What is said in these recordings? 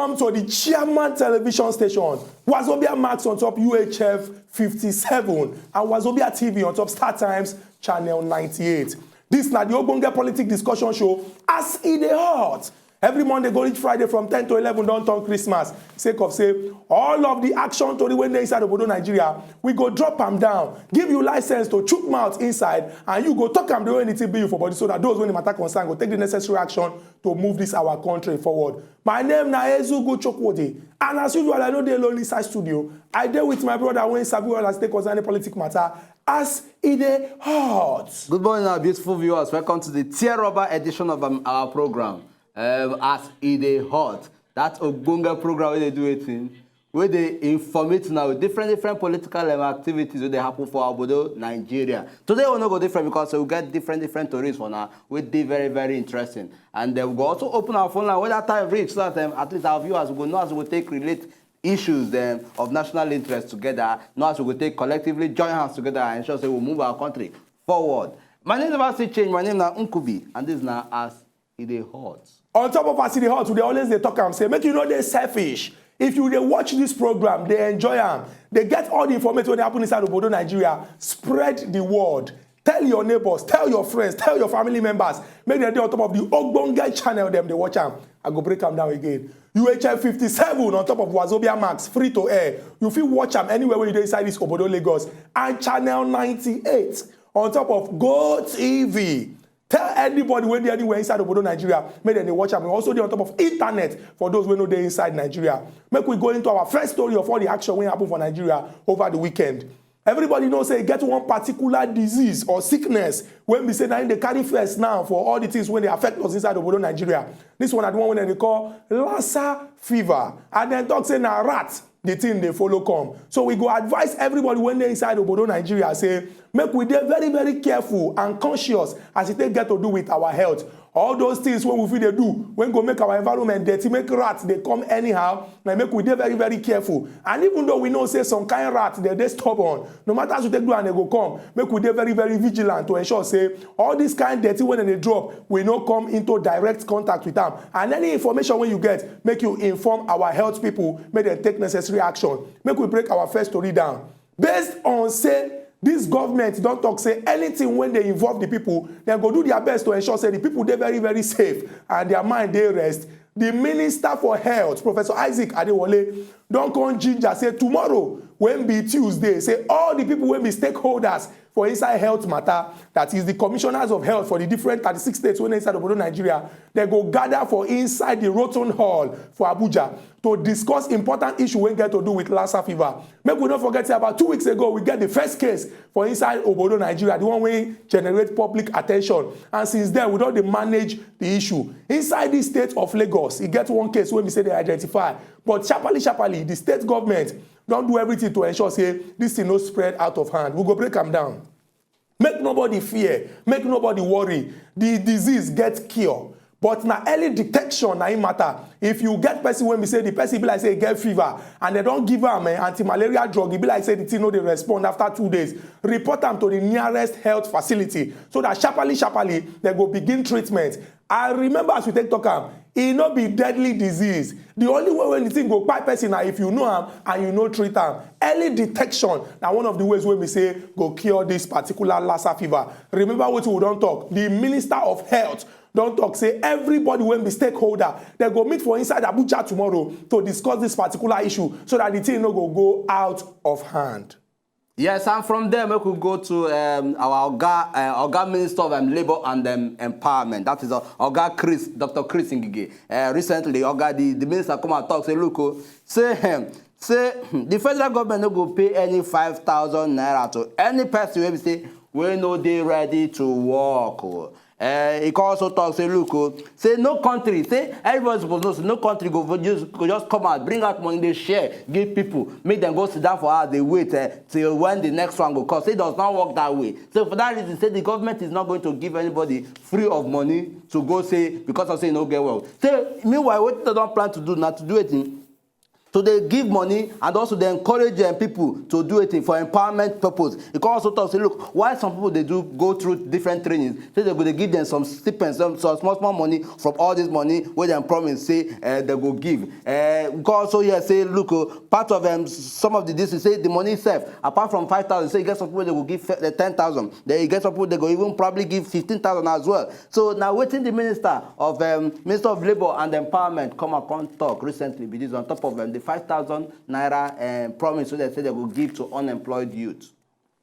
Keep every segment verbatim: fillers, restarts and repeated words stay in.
Come to the Chairman Television Station, Wazobia Max on top U H F fifty-seven and Wazobia T V on top Star Times Channel ninety-eight. This na the Ogbonge Politic Discussion Show as e dey hot. Every Monday go reach Friday from ten to eleven don turn Christmas. Sake of say all of the action tori wey dey inside obodo Nigeria, we go drop am down, give you license to chook mouth inside, and you go talk am the way anything be you for body, so that those wey the matter concern go take the necessary action to move this our country forward. My name na Ezugu Chukwudi, and as usual, I no dey alone inside studio. I dey with my brother wey sabi well as take concern any politic matter as e dey hot. Good morning, our beautiful viewers. Welcome to the Tear Rubber edition of um, our program. Um, as e dey hot, that ogbonge program wey dey do wetin, wey dey informate now with different different political um, activities wey dey happen for obodo Nigeria. Today we no go different because we get different different tories for now wey dey very very interesting, and then we go also open our phone line when that time reach, so that um, at least our viewers go know as we go take relate issues dem of national interest together, know as we go take collectively join hands together and ensure say we move our country forward. My name never still change. My name na Nkubi, and this na as e dey hot. On top of as e dey hot, we dey always dey talk am say make you no dey selfish. If you dey watch this program, dey enjoy am, dey get all the information wey dey happen inside obodo Nigeria, spread the word. Tell your neighbors, tell your friends, tell your family members, make dem dey on top of the ogbonge channel dem dey watch am. I go break am down again. U H F fifty-seven on top of Wazobia Max, free to air. You fit watch am anywhere wey you dey inside this obodo Lagos, and channel ninety-eight on top of Go T V. Tell anybody wey dey anywhere inside obodo Nigeria make dem dey watch am. We also dey on top of internet for those wey no dey inside Nigeria. Make we go into our first story of all the action wey happen for Nigeria over the weekend. Everybody know say e get one particular disease or sickness wey be say na im dey carry first now for all the things wey dey affect us inside obodo Nigeria. This one na the one wey dem dey call Lassa fever, and dem talk say na rat the thing dey follow come. So we go advise everybody wey dey inside obodo Nigeria say make we dey very very careful and conscious as e take get to do with our health. All those things wey we fit dey do wey go make our environment dirty, make rat dey come anyhow, na make we dey very very careful. And even though we know say some kind rat dey dey stubborn, no matter as we take do am, dem go come. Make we dey very very vigilant to ensure say all this kind dirty wey dem dey drop, we no come into direct contact with am. And any information wey you get, make you inform our health people make dem take necessary action. Make we break our first story down. Based on say this government don talk say anything wey dey involve the people, dem go do their best to ensure say the people dey very very safe and their mind dey rest. The minister for health, Professor Isaac Adewole, don come ginger say tomorrow wey be Tuesday, say all the people wey be stakeholders for inside health matter, that is the commissioners of health for the different thirty-six states wey dey inside obodo Nigeria, dem go gather for inside the Roton Hall for Abuja to discuss important issue wey get to do with Lassa fever. Make we no forget say about two weeks ago we get the first case for inside obodo Nigeria, the one wey generate public attention, and since then we don dey manage the issue. Inside the state of Lagos, e get one case wey be say dem identify, but sharparly sharparly the state government don do everything to ensure say this thing no spread out of hand. We go break am down. Make nobody fear, make nobody worry. The disease get cure, but na early detection na im matter. If you get person wey be say the person be like say e get fever and dem don give am eh, anti-malaria drug, e be like say the thing no dey respond after two days, report am to the nearest health facility so that sharparly sharparly dem go begin treatment. I remember as we take talk am, e no be deadly disease. The only way wey the thing go kpai person na if you know am and you no treat am. Early detection na one of the ways wey be say go cure this particular Lassa fever. Remember wetin we don talk. The Minister of Health don talk say everybody wey be stakeholder, dem go meet for inside Abuja tomorrow to discuss this particular issue so that the thing no go go out of hand. Yes, and from there, make we go to um, our Oga, uh, Oga Minister of um, Labour and um, Empowerment. That is uh, Oga Chris, Doctor Chris Ngige. Uh, recently, Oga, the, the minister come and talk, say, look, oh, say, um, say hmm, the federal government no go pay any five thousand naira to any person wey be say wey no dey ready to work. Oh. Uh, he can also talk say, look, oh, say no country, say everybody suppose know say no country go vo- just go just come out, bring out money, dey share, give people, make dem go sit down for house, dey wait uh, till when the next one go come. Say it does not work that way. So for that reason, say the government is not going to give anybody free of money to go say because of say e no get work. Say meanwhile, wetin dem don plan to do na to do wetin to dey give money and also dey encourage um, people to do it for empowerment purpose. E come also talk say, look, why some people dey do go through different trainings, say they go dey give them some stipends, some, some small small money from all this money wey dem promise say uh, they go give. Uh, we come also hear say, look, uh, part of um, some of the districts say the money itself, apart from five thousand, say e get some people wey dey go give uh, ten thousand. Then e get some people dey go even probably give fifteen thousand as well. So now wetin the minister of um, minister of labour and empowerment come out come talk recently be this on top of um, the five thousand naira um, promise wey dem say dem go give to unemployed youth.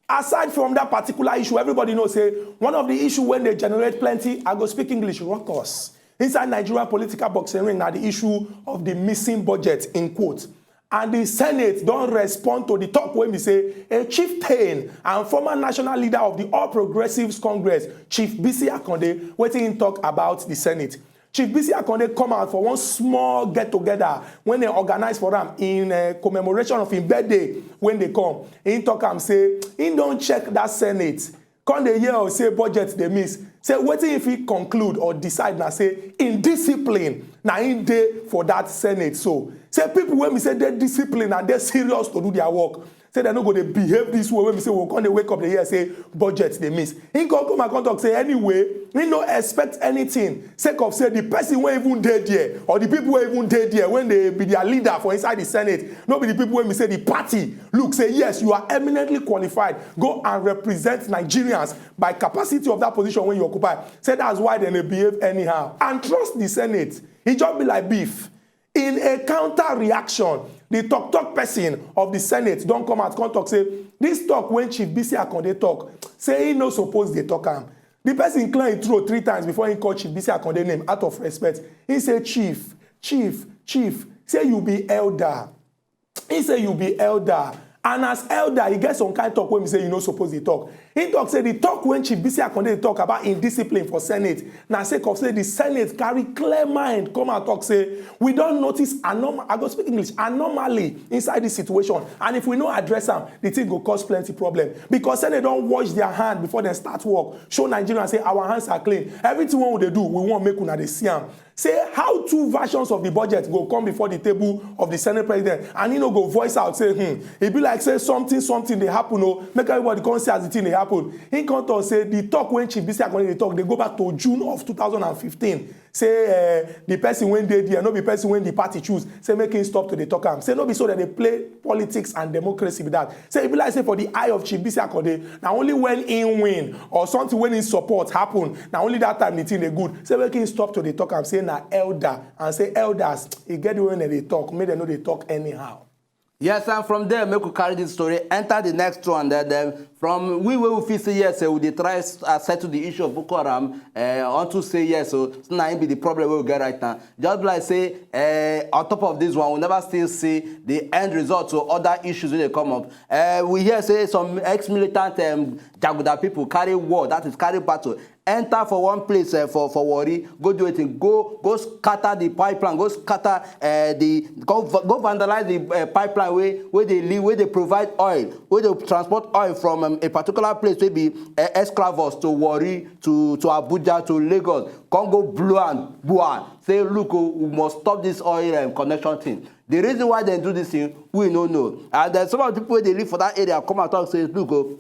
Aside from that particular issue, everybody know say one of the issue wey dey generate plenty, I go speak English, ruckus, inside Nigeria political boxing ring na the issue of the missing budget, in quote. And the Senate don respond to the talk wey be say a chieftain and former national leader of the All Progressives Congress, Chief Bisi Akande, wetin he talk about the Senate. Chief Bisi Akande come out for one small get together wey dem organize for am in uh, commemoration of him birthday wey dey come. He talk am say he don check that Senate, come dey hear us say budget dey miss, say wetin he fit conclude or decide na say indiscipline na im dey for that Senate. So say people wey be say dey discipline and dey serious to do their work, say dem no go dey behave this way wey be say we go come dey wake up dey hear say budget dey miss. He come come and come talk say anyway he no expect anything sake of say the person wey even dey there or the people wey even dey there wey dey be their leader for inside the Senate no be the people wey be say the party look say yes, you are eminently qualified, go and represent Nigerians by capacity of that position wey you occupy. Say that's why dem dey behave anyhow and trust the Senate. E just be like beef. In a counter reaction, the talk talk person of the Senate don come out come talk say this talk wey Chief Bisi Akande talk, say he no suppose dey talk am. The person clear him throat three times before he call Chief Bisi Akande name out of respect. He say, chief, chief, chief, say you be elder. He say you be elder, and as elder he get some kind talk wey be say you no suppose dey talk. He talk say the talk wey Chief Bisi Akande dey talk about indiscipline for Senate na sake of say the Senate carry clear mind come and talk say we don notice anom I go speak English, anomaly inside this situation, and if we no address am the thing go cause plenty problem, because Senate don wash their hand before dem start work, show Nigerians say our hands are clean, everything wey we dey do we wan make una dey see am. Say how two versions of the budget go come before the table of the Senate president and he no go voice out say hmm, e be like say something something dey happen o, make everybody come see as the thing dey happen. He come talk say the talk wey Chief Bisi Akande dey talk dey go back to June of two thousand and fifteen, say uh, the person wey dey there no be person wey the party choose, say make him stop to dey talk am, say no be so dem dey play politics and democracy be that. Say e be like say for the eye of Chief Bisi Akande na only when he win or something wey he support happen na only that time the thing dey good, say make he stop to dey talk am, say na elder, and say elders e get the way dem dey talk, make dem no dey talk anyhow. Yes, and from there make we carry this story enter the next one. Then, then from we wey we fit say yes, eh, we dey try s- uh, settle the issue of Boko Haram. Uh, unto say yes, so na im be the problem wey we get right now. Just be like say uh, on top of this one, we never still see the end result to other issues wey dey come up. Uh, we hear say some ex-militant um, jaguda people carry war, that is carry battle, enter for one place uh, for for Warri, go do wetin, go go scatter the pipeline, go scatter uh, the go, go vandalize the uh, pipeline wey wey dey lead, wey dey provide oil, wey dey transport oil from um, a particular place wey be uh, Escravos to Warri to to Abuja to Lagos, come go blow am gbua, say look o, we must stop this oil um, connection thing. The reason why dem do this thing we no know, and then some of the people wey dey live for that area come out talk say look o,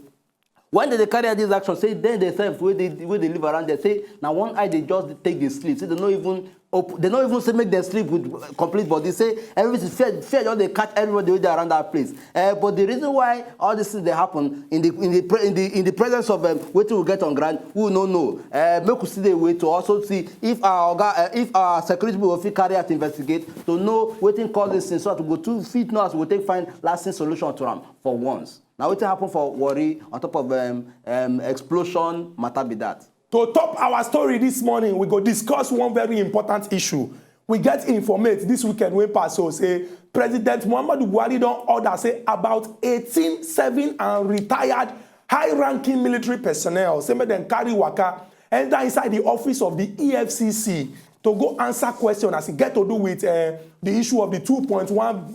when dem dey carry out this action, say dem themselves wey dey wey dey live around there, say na one eye dey just take dey sleep, say dem no even op dem no even say make dem sleep with complete body, say everything fear fear just dey catch everybody wey dey around that place. Uh, but the reason why all these things dey happen in the in the pre in the in the presence of um, wetin we get on ground, we no know. Uh, make we still dey wait to also see if our oga uh, if our security people go fit carry out investigate to know wetin cause this thing, so that we go too fit know as we go take find lasting solution to am for once. Na wetin happen for Warri on top of um, um, explosion matter be that. To top our story this morning, we go discuss one very important issue. We get informate this weekend wey pass so say President Muhammadu Buhari don order say about eighteen serving and retired high-ranking military personnel say make dem carry waka enter inside the office of the E F C C to go answer question as e get to do with uh, the issue of the two point one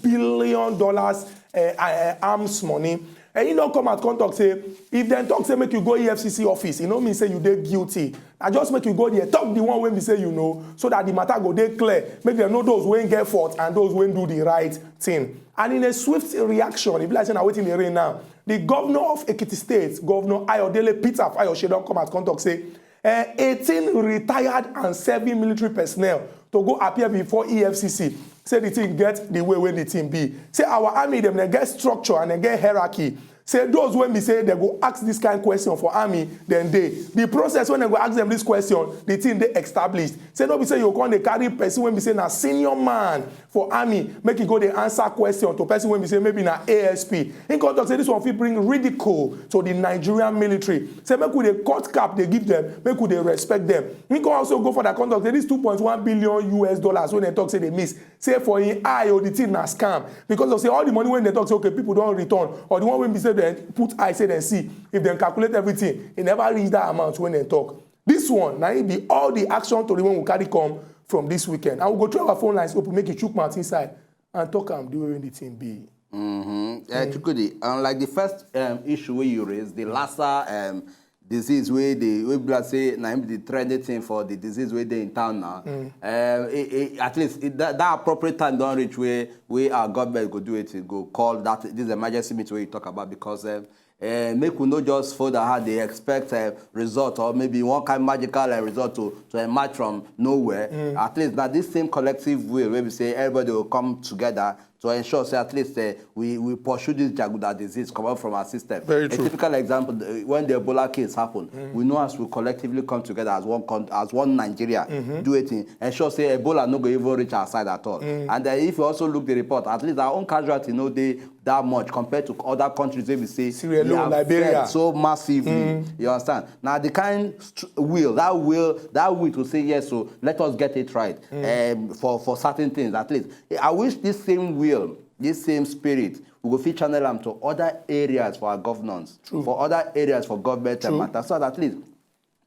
billion dollars uh, uh, arms money. And he don come out come talk say, if dem talk say make you go E F C C office, e no mean say you dey guilty. Na just make you go there, talk the one wey be say you know, so that the matter go dey clear, make dem know those wey get fault and those wey do the right thing. And in a swift reaction, e be like say na wetin dey reign now, the governor of Ekiti State, Governor Ayodele Peter Fayose, don come out come talk say, eh, eighteen retired and serving military personnel to go appear before E F C C. Say the thing get the way wey the thing be. Say our army dem dey get structure and dey get hierarchy. Say those wey be say dem go ask this kind question for army, dem dey. The process wey dem go ask dem this question, the thing dey established. Say no be say you go come dey carry person wey be say na senior man for army, make e go dey answer question to person wey be say maybe na A S P. He come talk say this one fit bring ridicule to the Nigerian military. Say make we dey cut cap dey give them, make we dey respect them. He come also go for that conduct say this two point one billion U S dollars wey dem talk say dey miss, say for him eye, oh, the thing na scam, because of say all the money wey dem talk say, okay, people don return, or the one wey be say dem put eye say dem see, if dem calculate everything, e never reach that amount wey dem talk. This one na im be all the action tori wey we carry come from this weekend, and we go throw our phone lines open, make you chook mouth inside and talk am the way wey the thing be. Mm-hmm. Uh, Chukwudi, unlike the first um, issue wey you raised, the Lassa um, disease wey dey wey be like say na im be the trending thing for the disease wey dey in town now. Uh, it, it, at least it, that, that appropriate time don reach wey wey our government go do it, go call that this emergency meeting wey you talk about, because um, uh, make we no just fold our hand dey expect uh, result, or maybe one kind magical uh, result to to emerge from nowhere. At least na this same collective will wey be say everybody go come together to ensure say at least uh, we we pursue this jaguda disease comot from our system. Very A true. Typical example, uh, when the Ebola case happen, we know as we collectively come together as one con as one Nigeria, do a thing, ensure say Ebola no go even reach our side at all. And uh, if you also look the report, at least our own casualty no dey that much compared to other countries wey be say Sierra we Leone, have Liberia. failed so massively. You understand? Now the kind str- will that will that will to say yes, so let us get it right um, for for certain things at least. I wish this same will, this same spirit, we go fit channel am to other areas for our governance, True. for other areas for government and True. matter, so that at least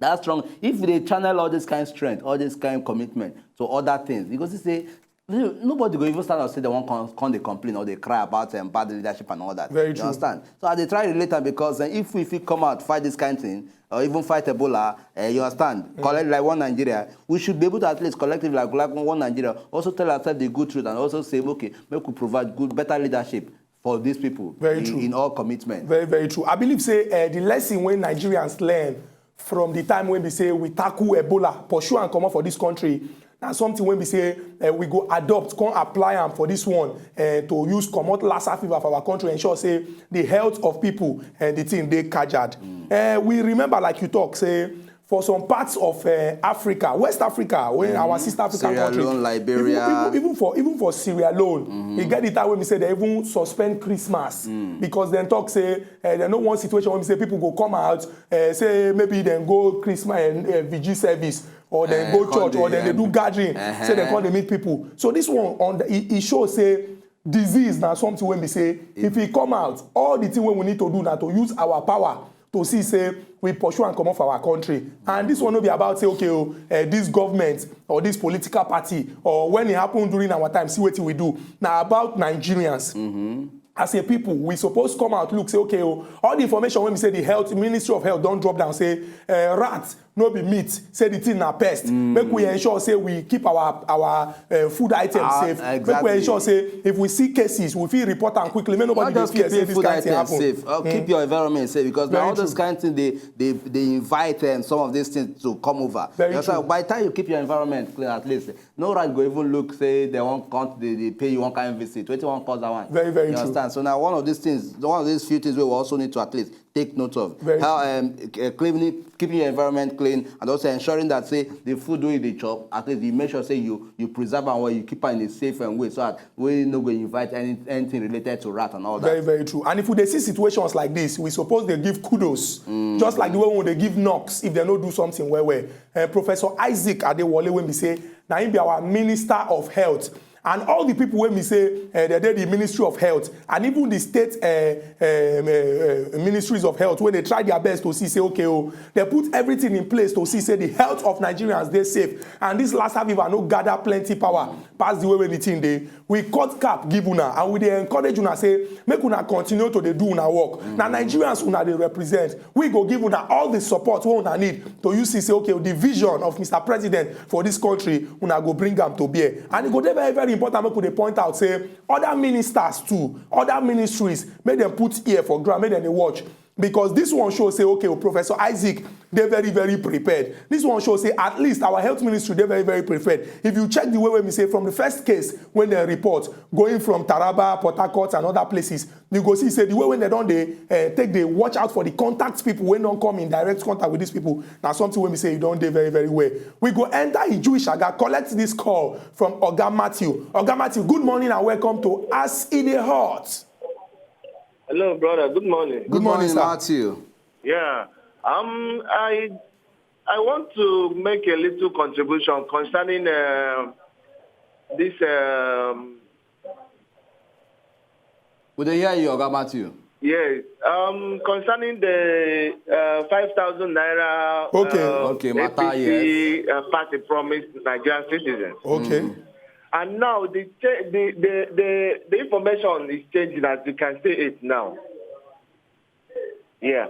that strong. If we dey channel all this kind strength, all this kind commitment to other things, you go see say no- nobody go even stand up say they wan come, come dey complain or dey cry about um, bad leadership and all that. Very You true. Understand? So I dey try relate am because uh, if we fit come out fight this kind thing or even fight Ebola, uh, you understand? Collect like one Nigeria, we should be able to at least collectively like, like one Nigeria also tell ourselves the good truth and also say, okay, make we provide good, better leadership for these people Very in, true. in all commitment. Very, very true. I believe say uh, the lesson wey Nigerians learn from the time wey be say we tackle Ebola, pursue and comot for this country, na something wey be say uh, we go adopt, come apply am for this one uh, to use comot Lassa fever for our country, ensure say the health of people and the thing dey kajad. Uh, we remember, like you talk, say for some parts of uh, Africa, West Africa, wey our sister African Sierra countries, Leone, Liberia. even, even, even for even for Sierra Leone, e get the time wey be say they even suspend Christmas because dem talk say uh, dem no want situation wey be say people go come out, uh, say maybe dem go Christmas and uh, vigil service, or dem Eh, go come church, or dey, dem dey do um, gathering, uh-huh. Say dem come dey meet people. So this one on the, e, e show say disease na something wey be say if e come out, all the thing wey we need to do na to use our power to see say we pursue and comot for our country. And this one no be about say, okay, oh, uh, this government or this political party, or when e happen during our time, see wetin we do. Na about Nigerians. As a people, we suppose come out look say, okay, oh, all the information wey be say the health, Ministry of Health don drop down say uh, rat no be meat, say the thing na pest. Make we ensure say we keep our our uh, food items Ah, safe. Make we exactly. Ensure say if we see cases, we fit report am quickly, make nobody Not just dey fear say keeping this food kind thing items happen. Safe. Uh, Keep your environment safe, because now Very all those true. Kind of things they, they they invite um, some of these things to come over. Very You understand? True. By the time you keep your environment clean, at least no rat go even look say they won't come to the, they pay you one kind visit. Wetin wan cause that one? Very, very You true. Understand? So now one of these things, one of these few things we will also need to at least take note of. Very How um, uh, cleaning, keeping your environment clean, and also ensuring that say the food wey you dey chop, at least you make sure say you you preserve am well, you keep am in a safe um, way, so that we no go invite any anything related to rat and all that. Very, very true. And if we dey see situations like this, we suppose dey give kudos, just like the way we dey give knocks if they no do something well well. Uh, Professor Isaac Adewole, wey be say na him be our Minister of Health, And all the people wey be say uh, they dey the Ministry of Health and even the state uh, um, uh, uh, ministries of health, wey dey try their best to see say, okay, oh, they put everything in place to see say the health of Nigerians dey safe, and this Lassa fever no gather plenty power pass the way wey the thing dey. We cut cap give una and we dey encourage una say make una continue to dey do una work. Na Nigerians una dey represent. We go give una all the support wey una need to use see say, okay, the vision of Mister President for this country, una go bring am to bear. And e go dey very, very important make we dey point out say other ministers too, other ministries, make dem put ear for ground, make dem dey watch. Because this one show say, okay, Professor Isaac dey very, very prepared. This one show say at least our health ministry dey very, very prepared. If you check the way wey we say from the first case when dem report, going from Taraba, Port Harcourt and other places, you go see say the way wey dem don dey uh, take dey watch out for the contact people wey don come in direct contact with these people, na something wey we say e don dey very, very well. We go enter Iju Ishaga, collect this call from Oga Matthew. Oga Matthew, good morning and welcome to As E Dey Hot. Hello, brother. Good morning. Good morning, sir. Matthew. Yeah. Um, I I want to make a little contribution concerning uh, this. Um, We dey hear you, Oga Matthew. Yes. Um, concerning the uh, five thousand naira Okay. uh, Okay, matter, A P C uh, party promised Nigerian citizens. Okay. And now the, cha- the, the, the, the information is changing as you can see it now. Yeah.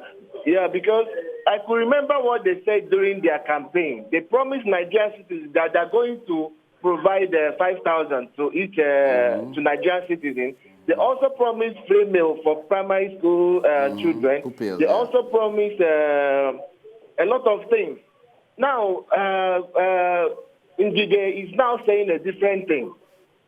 Yeah, because I could remember what they said during their campaign. They promised Nigerian citizens that they're going to provide uh, five thousand to each uh, to Nigerian citizens. They also promised free meal for primary school uh, children. Pupils, They yeah. also promised uh, a lot of things. Now, uh, uh, Njige is now saying a different thing,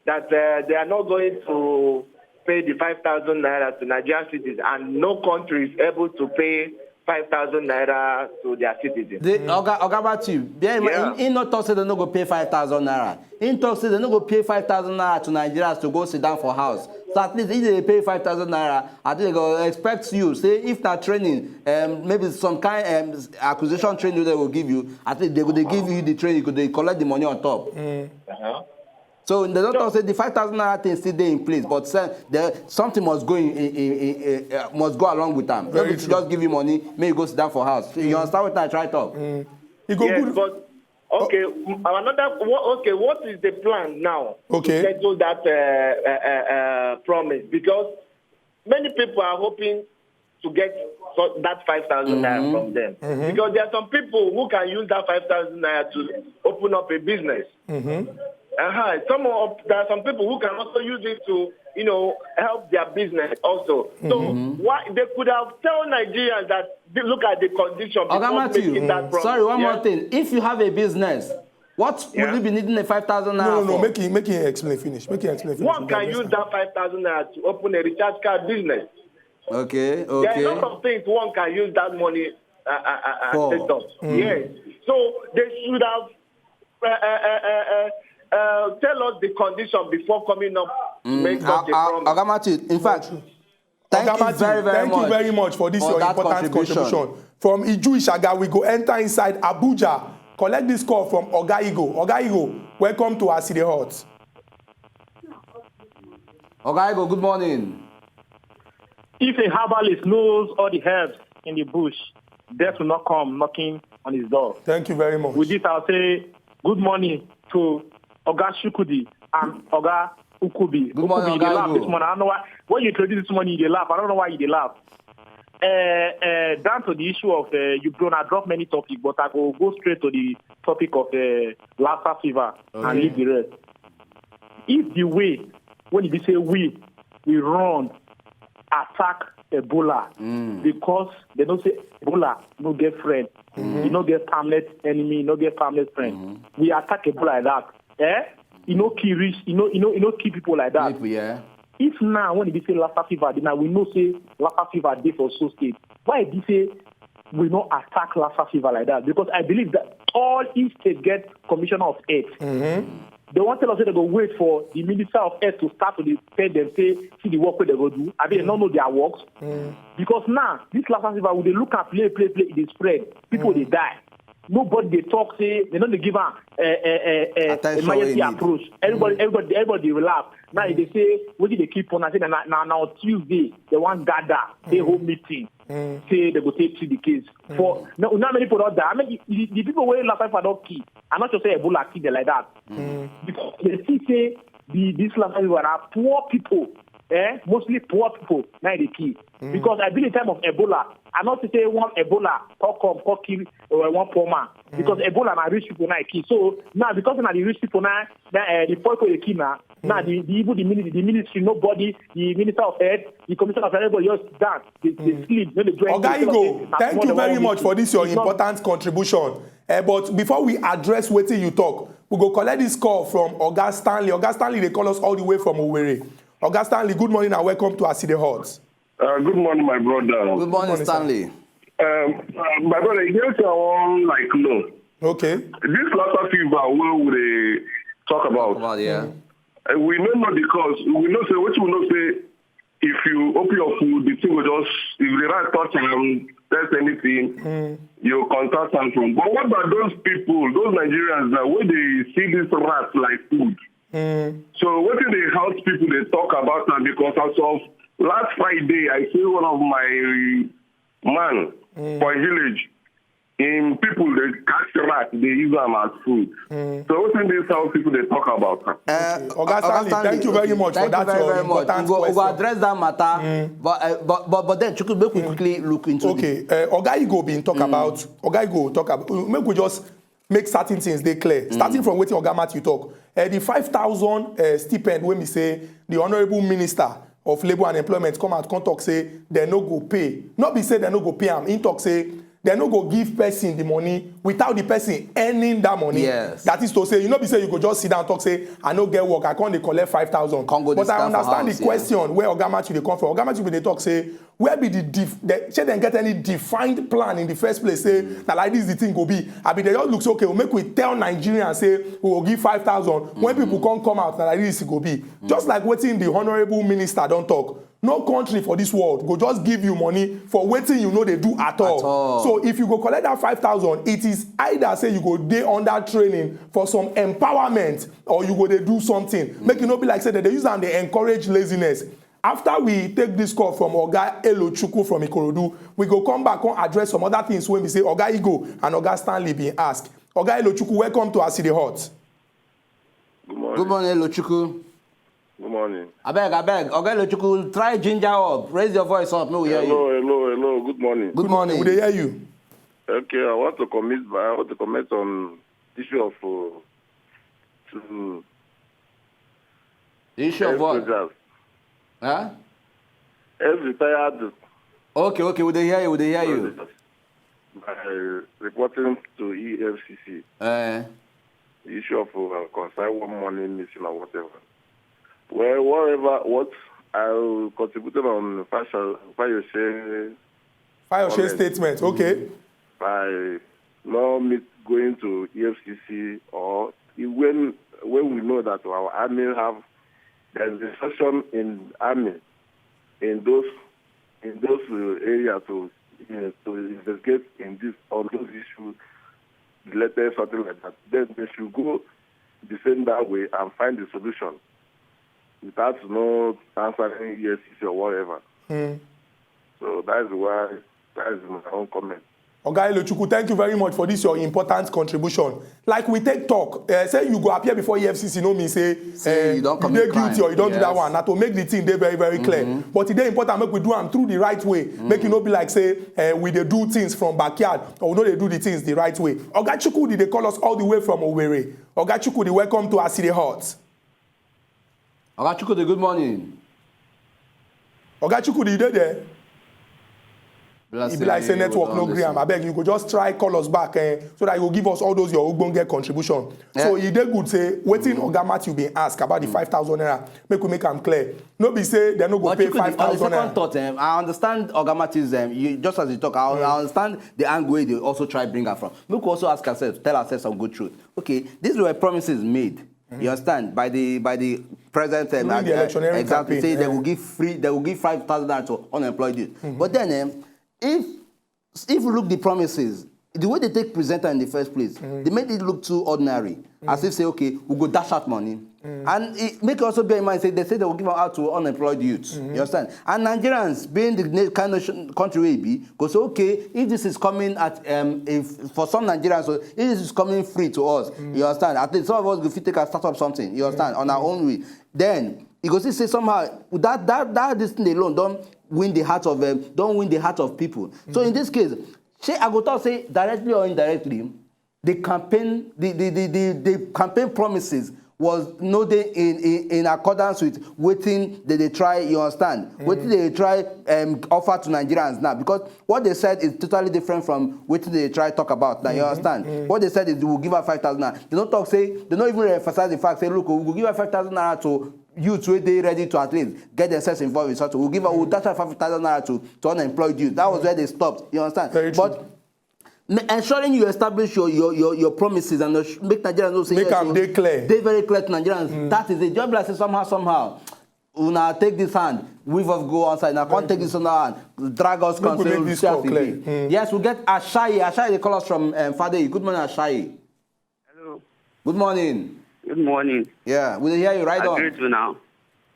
that uh, they are not going to pay the five thousand naira to Nigerian citizens, and no country is able to pay five thousand naira to their citizens. The Oga Oga Matthew, bear in mind, Yeah. he, he no talk say they no go pay five thousand naira. He talk say they no go pay five thousand naira to Nigerians to go sit down for house. So at least if they pay five thousand naira, I think they go expect you. Say if na training, um, maybe some kind um, acquisition training they will give you. I think they go they give you the training, you go they collect the money on top. Uh-huh. So they don't talk say the five thousand naira thing still dey in place, but say there something must go in, in, in, in, uh, must go along with them. Very Maybe to true. just give you money, make you go sit down for house. So you understand what I try talk? E go Yes, good. But okay, m- another. What, okay, what is the plan now Okay. to settle that uh, uh, uh, uh, promise? Because many people are hoping to get so that five thousand naira from them. Because there are some people who can use that five thousand naira to open up a business. Uh-huh. Some of there are some people who can also use it to, you know, help their business also. So why they could have told Nigerians that they look at the condition before Oga Matthew, making that promise. Sorry, one Yeah. more thing. If you have a business, what Yeah. will you be needing a five thousand naira No, no, no. for? Make him, make him explain finish. Make him explain finish. One can use that five thousand naira to open a recharge card business. Okay, There are a lot okay. Of things one can use that money uh, uh, uh, uh, For. Set up. Yes. So they should have uh, uh, uh, uh, uh, tell us the condition before coming up to make such a Uh, uh, promise. Oga Matthew, in fact, thank Oga you Matthew, very, very thank much you very much for this for your that important contribution. contribution. From Iju Ishaga, we go enter inside Abuja. Collect this call from Oga Igo. Oga Igo, welcome to As E Dey Hot. Oga Igo, good morning. If a herbalist knows all the herbs in the bush, death will not come knocking on his door. Thank you very much. With this, I'll say good morning to Oga Shukudi and Oga Ukubi. Good morning, Ukubi, you dey Oga laugh Igo. This morning. I don't know why. When you introduce this morning, you dey laugh. I don't know why you dey laugh. Uh, uh, down to the issue of uh, you don't drop many topics, but I go go straight to the topic of uh, Lassa fever and Okay. leave the rest. If the way when you say we we run attack Ebola because they don't say Ebola no get friend, you no get permanent enemy, you no get permanent friend. We attack Ebola like that, eh? You no kill rich, you know, you know, you no kill people like that. People, yeah. If now when they say Lassa fever, then now we know say Lassa fever dey for so state. Why did say we no attack Lassa fever like that? Because I believe that all each state get commissioner of health. They want tell us say they go wait for the minister of health to start to dey tell them say see the work wey they go do. I mean, they no know their works because now this Lassa fever we dey look at play play play e dey spread. People dey die. nobody dey talk say they no dey give am uh, uh, uh, uh, Attention wey emergency need. Approach. Everybody, everybody, everybody dey relax. Now they say wetin dey keep on. I say na na na on Tuesday they wan gather, they hold meeting, say they go take treat the case. For now, now many people don die. I mean, the, the, the people wey Lafifa don kill, I'm not sure say Ebola kill them like that. Because they see say the this Lafifa people are poor people, eh? Mostly poor people. Now they kill. Because I believe in time of Ebola, I not say one Ebola come come come kill uh, one poor man. Because Ebola na rich people now kill. So now because na the rich people now, now uh, the poor people dey kill now. Now the, the even the ministry, the ministry, nobody, the minister of health, the commissioner of health, everybody just down. They, they sleep, no dey do anything. Oga They say, Igo, "Na thank small you they very wan much meet." For this your It's not important contribution. Uh, but before we address wetin you talk, we go collect this call from Oga Stanley. Oga Stanley, they call us all the way from Owerri. Oga Stanley, good morning and welcome to Aside Hot. Uh, good morning, my brother. Good morning, Morning, sir. Stanley. Um, uh, my brother, you know, I want like know Okay. this Lassa fever where we dey talk about. About yeah. Uh, we no know the cause. We know say what we know say if you open your food, the thing will just if the rat touch and test anything, you contact them from. But what about those people, those Nigerians that when they see this rat like food? So what do they house people they talk about them? Because as of last Friday, I see one of my man for village. In people they catch rat, they use them as food. So what do these house people they talk about? Them? Uh, Oga Stanley, thank you very much for Thank that you very, your very much. important We go, we go question. Address that matter, but, uh, but but but then Chukwu, make we quickly look into this. Okay, uh, Oga Igo been talk about Oga Igo talk about make we just make certain things dey clear. Starting from wetin Oga Matthew talk, uh, the five thousand uh, stipend wey be say the honourable minister of labour and employment come out come talk say dem no go pay. No be say dem no go pay am. He talk say dem no go give person the money without the person earning that money. Yes. That is to say, you no be say you go just sit down talk say I no get work, I come dey collect five thousand. Come go dey But I stand for understand house, the yeah. Question where Oga Matthew dey come from. Oga Matthew bin dey talk say where be the def the shey dem get any defined plan in the first place say na like this the thing go be. Abi dem just look say okay, make we tell Nigerians say we go give five thousand. When people come come out na like this e go be. Just like wetin the honourable minister don talk, no country for this world go just give you money for wetin you no dey do at all. At all. So if you go collect that five thousand, it is either say you go dey under training for some empowerment or you go dey do something. Make e no be like say dem dey use am dey encourage laziness. After we take this call from Oga Elochukwu from Ikorodu, we go come back come address some other things wey be say Oga Igo and Oga Stanley bin ask. Oga Elochukwu, welcome to Aside Hot. Good morning. Good morning, Elochukwu. Good morning. Abeg, abeg, Oga Elochukwu, try ginger up, raise your voice up, make we hear you. Hello, hello, hello. Good morning. Good morning. We dey hear you. Okay, I want to comment. I want to comment on issue of uh, to The issue of what? Soldiers. Huh? Ex retired Okay, okay, we dey hear you, we dey hear you. Soldiers by reporting to E F C C Uh, the issue of uh, concern one money missing or whatever. Well, whatever, what I contributed on Fashion, Fayose Fayose Comment. Statement, okay. By not meet, going to E F C C or when when we know that our army have there's a section in army in those in those uh, areas to uh, to investigate in this on those issues related something like that. Then they should go the same that way and find the solution without no answering E F C C or whatever. So that is why that is my own comment. Oga Elochukwu, thank you very much for this your important contribution. Like we take talk, uh, say you go appear before E F C C, no mean say, Say uh, you don you commit dey guilty crime. Or you don do that Yes. One. Na to make the thing dey very very clear. But e dey important make we do am through the right way. Make e no be like say uh, we dey do things from backyard or we no dey do the things the right way. Oga Chukwudi dey call us all the way from Owerri. Oga Chukwudi, welcome to Aside Hot. Oga Chukwudi, good morning. Oga Chukwudi, you dey there? E be like say network no gree am. Abeg, you go just try call us back, eh, so that you go give us all those your ogbonge contribution. So e dey good say wetin Oga Matthew bin ask about the five thousand naira, make we make am clear. No be say dem no go pay five thousand naira. Thought, eh, I understand Oga Matthew's, um, you, just as you talk, I, I understand the angle wey dey also try bring am from. Make we also ask ourselves, tell ourselves some good truth. Okay, these were promises made. You understand? By the by the present um, During the uh, electionary exactly campaign, say they yeah. Will give free, they will give five thousand naira to unemployed youth. But then, um, if if you look the promises, it the way they take present am in the first place, they make it look too ordinary, as if say, okay, we go dash out money. And it make you also bear in mind say they say they will give am out to unemployed youths. You understand? And Nigerians, being the na- kind of sh- country we be, go say, okay, if this is coming at um, if for some Nigerians, so if this is coming free to us, you understand? At least some of us go fit take and start up something. You understand? On our own way. Then you go see say somehow that that that this thing alone don't win the heart of um, don't win the heart of people. So in this case, say I go talk say directly or indirectly, the campaign the the the the, the campaign promises was no dey in, in in accordance with wetin they dey try, you understand, wetin they dey try um, offer to Nigerians now, because what they said is totally different from wetin they dey try talk about now, you understand. What they said is we will give her five thousand naira. They no talk say, they no even emphasize the fact say, look, we go give her five thousand naira to youths wey dey ready to at least get themselves involved in something. We will give her, we will dash her five thousand naira to to unemployed youth. That was where they stopped, you understand. Very true. But ma- ensuring you establish your your your, your promises and assure- make Nigerians know say Make yes, am you- dey clear. dey very clear to Nigerians. That is it. Just be like say somehow somehow una take this hand, weave off go outside. Now come take this other hand, drag us Make come we say make we this see as talk e clear. Be. Yes, we get Ashayi. Ashayi dey call us from um, Fadei. Good morning, Ashayi. Hello. Good morning. Good morning. Yeah, we dey hear you. Right I on. Greet you now.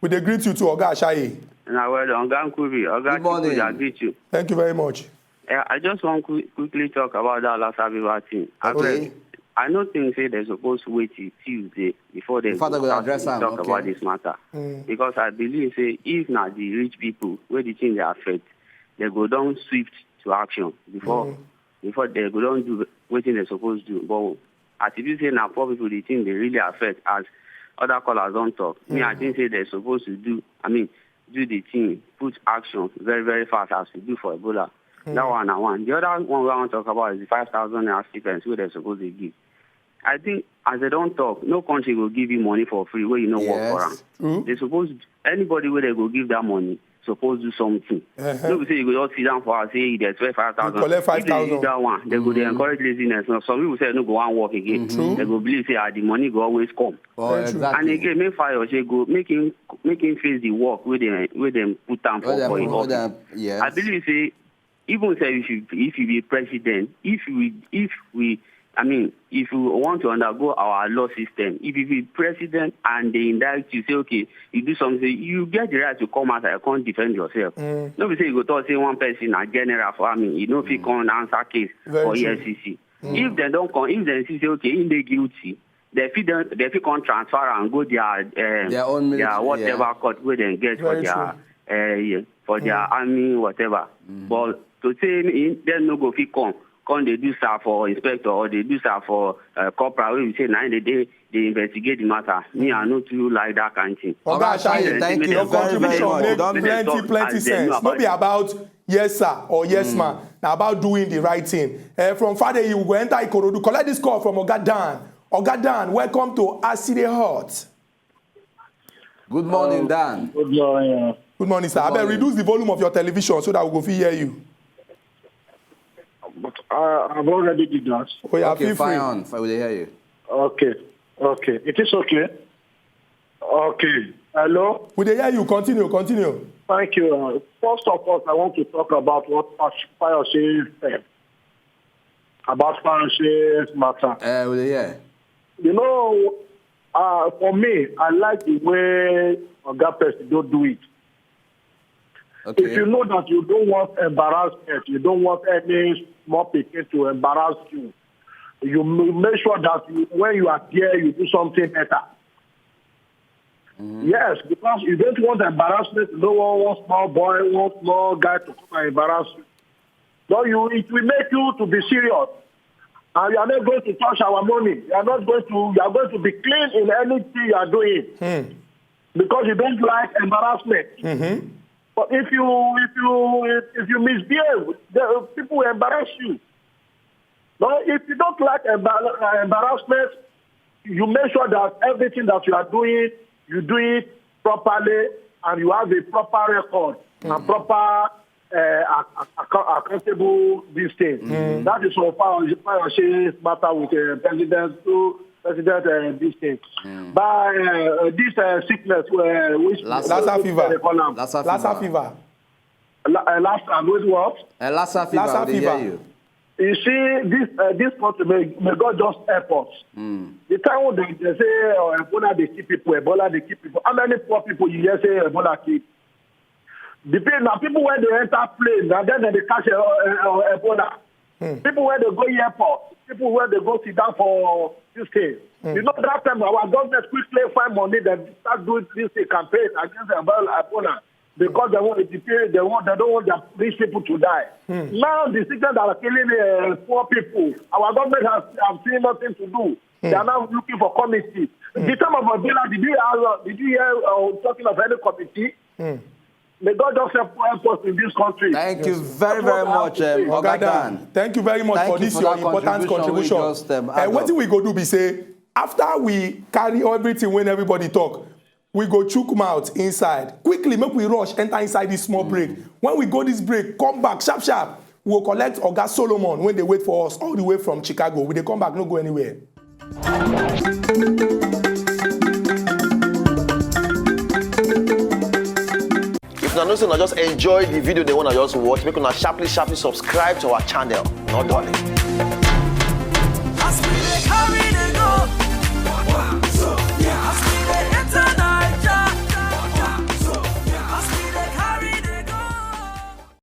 We dey greet you too, Oga Ashayi. And I well done. Oga Nkubi, Oga Good morning. Chukwuyi, I greet you. Thank you very much. Uh, I just want to quickly talk about that Lassa Viva thing. I Okay. Beg, I no think say they suppose wait till Tuesday before they Before they go start address to am, talk okay. About this matter. Because I believe say if na the rich people wey the thing dey affect, they go don swift to action before before they go don do wetin they suppose do. But as e be say na poor people the thing dey really affect, as other callers don talk. Me, I think say they suppose to do, I mean, do the thing, put action very, very fast as we do for Ebola. That one na one. The other one wey I wan talk about is the five thousand naira stipends wey they suppose dey give. I think as they don talk, no country go give you money for free wey you no work for am. Yes. They suppose, anybody wey they go give that money suppose do something. Uh-huh. No be say you go just sit down for house say you dey expect five thousand. You collect If they five thousand. Do that one, they go dey encourage laziness. Now some people say no go wan work again. True. They go believe say ah, the money go always come. Oh, Very true. exactly. And again, make Fayose go make him make him face the work wey dem wey dem put am for Wey dem for him put- wey office. dem- yes. I believe say even say if you if you be president, if we if we I mean if you want to undergo our law system, if you be president and they indict you, say okay, you do something, you get the right to come out and come defend yourself. No be say you go talk say one person na general for army, you no fit come answer case Very for true. E F C C. If dem don come, if dem see say okay, him dey guilty, dem fit don dem fit come transfer am go their um, Their own military, their whatever yeah. Court wey dem get for Very their uh, for their army whatever. But to say him- dem no go fit come come dey do sir for inspector or dey do sir for uh, corporal wey be say na him dey dey dey investigate the matter. Me I no too like that kind thing. Oga Oga Ashayi, Ashayi, thank your you very, very contribution much. make Don plenty, talk plenty as they know sense. No be about about yes sir or yes ma'am. Na about doing the right thing. Uh, from Fadei, you go enter Ikorodu. Collect this call from Oga Dan. Oga Dan, welcome to As E Dey Hot. Good morning, Dan. Good morning. Good morning, sir. Abeg, morning. Reduce the volume of your television so that we go fit hear you. But I, I've already did that. Oh yeah, Okay, feel free. Fine. Fine, we dey hear you. Okay. Okay. It is okay. Okay. Hello. We dey hear you. Continue, continue. Thank you. Uh, first of all, I want to talk about what Fayose said about Fayose's matter. Uh, we dey hear. You know, uh, for me, I like the way Oga Presido do it. Okay. If you know that you don't want embarrassment, you don't want any small pikin to embarrass you, you m- make sure that you, when you are there, you do something better. Yes, because you don't want embarrassment. You don't want one small boy, one small guy to come and embarrass you. So you, it will make you to be serious. And you are not going to touch our money. You are not going to. You are going to be clean in anything you are doing because you don't like embarrassment. But if you if you if, if you misbehave, the people will embarrass you. But if you don't like embar- uh, embarrassment, you make sure that everything that you are doing, you do it properly, and you have a proper record and proper uh, ac- ac- accountable this thing. That is so far on Fayose matter with uh, President to President uh, this thing. By uh, this uh, sickness, uh, which Lassa Lassa fever. They call am. Lassa Lassa fever. Fever. La- uh, last and with what? Uh, Lassa fever. Lassa We dey hear fever. You. You see, this uh, this country, may, may God just help us. The time when they, they say, oh, Ebola, they kill people, Ebola, they kill people. How many poor people you hear say Ebola kill? The people, now people when they enter plane, and then they catch uh, uh, Ebola. People when they go airport, people when they go sit down for this thing. You know that time our government quickly find money, then start doing this thing, campaign against Ebola. Ebola. Because they want to pay, they want, they don't want their rich people to die. Now the sickness that are killing uh, poor people, our government has, has seen nothing to do. They are now looking for committee. The time of Ebola, did you hear, did you hear uh, talking of any committee? May God just help, help us in this country. Thank you very, very much, um, Oga Dan. Thank you very much Thank for you this for your that important contribution. Contribution. We just, um, Uh, add what up. do we go do? Be say after we carry everything when everybody talk, we go chook mouth inside. Quickly, make we rush enter inside this small break. When we go this break, come back sharp sharp. We will collect Oga Solomon when they wait for us all the way from Chicago. We dey come back, no go anywhere. If una know say una just enjoy the video, they wanna just watch, make una sharply, sharply subscribe to our channel. Not done.